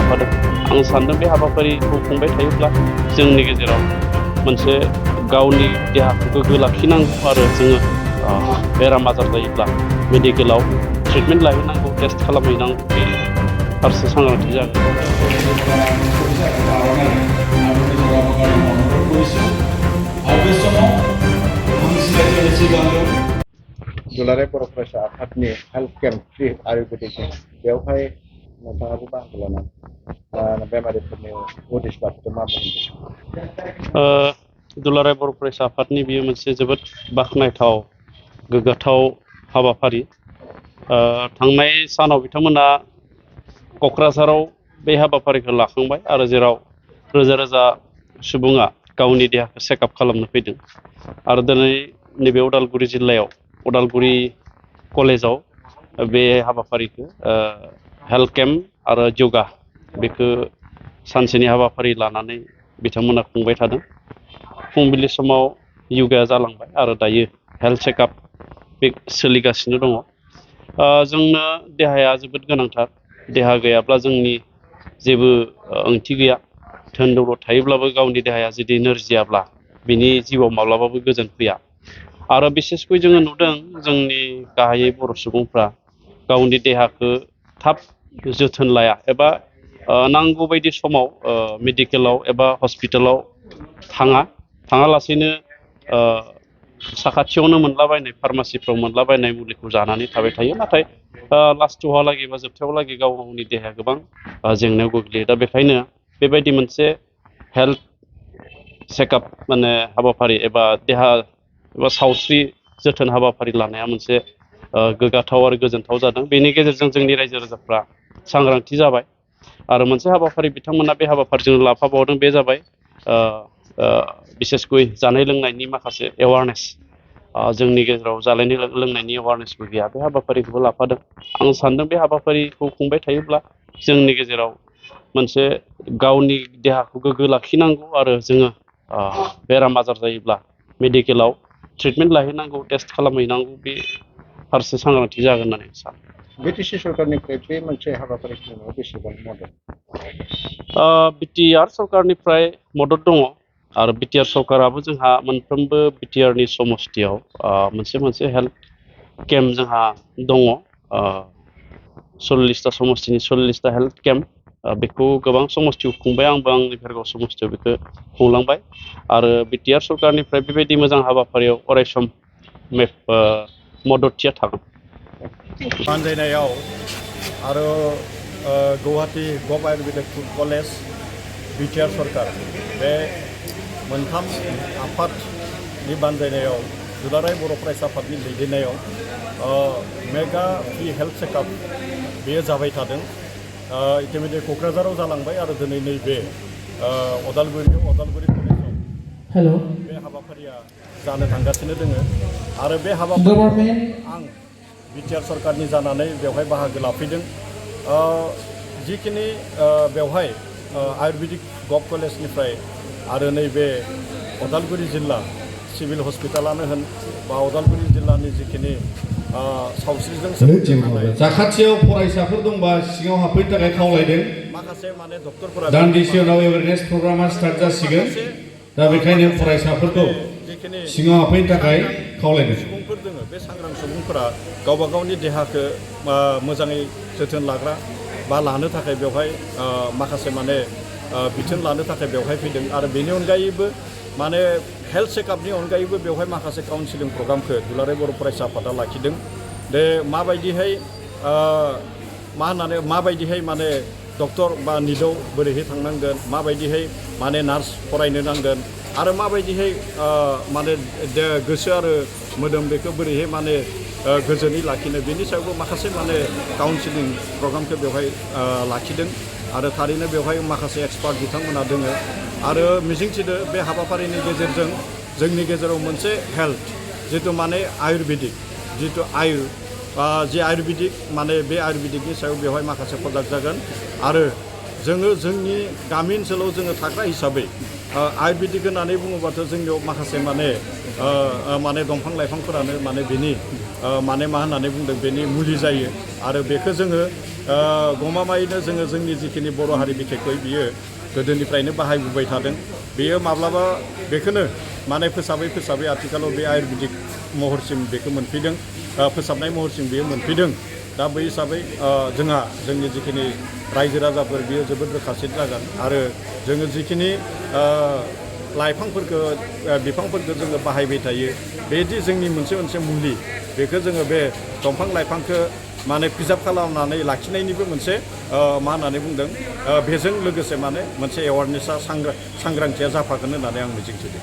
लाफादों आं सान्दों बे हाबाफारिखौ खुंबाय थायोब्ला जोंनि गेजेराव मोनसे गावनि देहाखौ गोग्गो लाखिनांगौ आरो जोङो बेराम आजार जायोब्ला मेडिकेलाव ट्रिटमेन्ट लाहैनांगौ टेस्ट खालामहैनांगौ बे फारसे सांग्रांथि जागोन। दुलाराय बर' फरायसा आफादनि हेल्थ केम्प फ्रि आयुर्वेदिक बेवहाय नोंथाङाबो बाहागो लानानै बेमारिफोरनि उदिस लाखिदों मा बुंदों? दुलाराय बर' फरायसा आफादनि बियो मोनसे जोबोद बाख्नायथाव गोग्गाथाव हाबाफारि। थांनाय सानाव बिथांमोना क'क्राझाराव बे हाबाफारिखौ लाखांबाय आरो जेराव रोजा रोजा सुबुङा गावनि देहाखौ चेकआप खालामनो फैदों आरो दिनै नैबे उदालगुरि जिल्लायाव उदालगुरि कलेजाव बे हाबाफारिखौ हेल्थ केम्प आरो यगा बेखौ सानसेनि हाबाफारि लानानै बिथांमोना खुंबाय थादों। फुंबिलि समाव यगाया जालांबाय आरो दायो हेल्थ चेकआप बे सोलिगासिनो दङ। जोंनो देहाया जोबोद गोनांथार। देहा गैयाब्ला जोंनि जेबो ओंथि गैया। धोन दौलत थायोब्लाबो गावनि देहाया जुदि नोरजियाब्ला बिनि जिउआव माब्लाबाबो गोजोन फैया आरो बिसेसकै जोङो नुदों जोंनि गाहायै बर' सुबुंफ्रा गावनि देहाखौ थाब जोथोन लाया एबा नांगौ बायदि समाव मेडिकेलाव एबा हस्पिटालाव थाङालासेनो साखाथियावनो मोनलाबायनाय फार्मासिफ्राव मोनलाबायनाय मुलिखौ जानानै थाबाय थायो। नाथाय लास्टहालागै बा जोबथायावलागै गाव गावनि देहाया गोबां जेंनायाव गोग्लैयो। दा बेखायनो बेबायदि मोनसे हेल्थ चेकआप माने हाबाफारि एबा देहा एबा सावस्रि जोथोन हाबाफारि लानाया मोनसे गोग्गाथाव आरो गोजोनथाव जादों। बेनि गेजेरजों जोंनि रायजो राजाफ्रा सांग्रांथि जाबाय आरो मोनसे हाबाफारि बिथांमोना बे हाबाफारिजों लाफाबावदों बे जाबाय बिसेसकै जानाय लोंनायनि माखासे एवारनेस। जोंनि गेजेराव जानाय लोंनायनि एवारनेसबो गैया, बे हाबाफारिखौबो लाफादों। आं सान्दों बे हाबाफारिखौ खुंबाय थायोब्ला जोंनि गेजेराव मोनसे गावनि देहाखौ गोग्गो लाखिनांगौ आरो जोङो बेराम आजार जायोब्ला मेडिकेलाव ट्रिटमेन्ट लाहैनांगौ टेस्ट खालामहैनांगौ बे फारसे सांग्रांथि जागोन होननानै सानो। बिटिसि सरकारनिफ्राय बे मोनसे हाबाफारि खुंनायाव बेसेबां मदद? बिटिआर सरकारनिफ्राय मदद दङ आरो बिटिआर सरकाराबो जोंहा मोनफ्रोमबो बिटिआरनि समस्थियाव मोनसे हेल्थ केम्प जोंहा दङ। 40टा समस्थिनि 40टा हेल्थ केम्प बेखौ गोबां समस्थियाव खुंबाय। आंबो आंनि भेरगाव समस्थियाव बेखौ खुंलांबाय आरो बिटिआर सरकारनिफ्राय बेबायदि मोजां हाबाफारियाव अरायसम मददथिया थागोन। बानजायनायाव आरो गुवाहाटी गभ आयुर्वेदिक कलेज बिटिआर सरकार बे मोनथाम आफादनि बानजायनायाव दुलाराय बर' फरायसा आफादनि दैदेननायाव मेगा फ्रि हेल्थ चेकआप बेयो जाबाय थादों। इतिमध्य क'क्राझाराव जालांबाय आरो दिनै नैबे उदालगुरि कलेजाव बे हाबाफारिया जानो थांगासिनो दोङो आरो बे हाबाफारियाव आं बिटिआर सरकारनि जानानै बेवहाय बाहागो लाफैदों। जिखिनि बेवहाय आयुर्वेदिक गभ कलेजनिफ्राय आरो नैबे उदालगुरि जिल्ला सिभिल हस्पिटालानो होन बा उदालगुरि जिल्लानि जिखिनि सावस्रिजों साखाथियाव फरायसाफोर दंबा सिङाव हाबफैनो थाखाय खावलायदों। माखासे माने डक्टरफोरा दान्दिसे उनाव एवेरनेस प्रग्रामा स्टार्ट जासिगोन। दा बेखायनो फरायसाफोरखौ सिङाव हाबफैनो थाखाय खावलायदों। सुबुंफोर दङ, बे सांग्रां सुबुंफोरा गावबा गावनि देहाखौ मोजाङै जोथोन लाग्रा बा लानो थाखाय बेवहाय माखासे माने बिथोन लानो थाखाय बेवहाय फैदों आरो बेनि अनगायैबो माने हेल्थ चेकआपनि अनगायैबो बेवहाय माखासे काउन्सिलिं प्रग्रामखौ दुलाराय बर' फरायसा आफादा लाखिदों। दे माबायदिहाय माने डक्टर बा निदाव बोरैहाय थांनांगोन, माबायदिहाय माने नार्स फरायनो नांगोन आरो माबायदिहाय माने गोसो आरो मोदोम बेखौ बोरैहाय माने गोजोनै लाखिनो, बेनि सायावबो माखासे माने काउन्सिलिं प्रग्रामखौ बेवहाय लाखिदों आरो थारैनो बेवहाय माखासे एक्सपार्ट बिथांमोना दङ आरो मिजिंथिदो बे हाबाफारिनि गेजेरजों जोंनि गेजेराव मोनसे हेल्थ जितु माने आयुर्वेदिक जितु जे आयुर्वेदिक माने बे आयुर्वेदिकनि सायाव बेवहाय माखासे प्रडाक्ट जागोन आरो जोङो जोंनि गामि ओनसोलाव जोङो थाग्रा हिसाबै आयुर्वेदिक होननानै बुङोबाथ' जोंनियाव माखासे माने माने दंफां लाइफांफोरानो माने बेनि माने मा होननानै बुंदों बेनि मुलि जायो आरो बेखौ जोङो गमामायैनो जोङो जोंनि जिखिनि बर' हारि बिखेखै बियो गोदोनिफ्रायनो बाहायबोबाय थादों बेयो माब्लाबा बेखौनो माने फोसाबै आथिखालाव बे आयुर्वेदिक महरसिम बेखौ मोनफैदों फोसाबनाय महरसिम बेयो मोनफैदों दा बै हिसाबै जोंहा जोंनि जिखिनि रायजो राजाफोर बियो जोबोद रोखासिन जागोन आरो जोङो जिखिनि लाइफांफोरखौ बिफांफोरखौ जोङो बाहायबाय थायो बेदि जोंनि मोनसे मुलि बेखौ जोङो बे दंफां लाइफांखौ माने प्रिजार्भ खालामनानै लाखिनायनिबो मोनसे मा होननानै बुंदों बेजों लोगोसे माने मोनसे एवारनेसा सांग्रांथिया जाफागोन होननानै आं मिजिंथिदों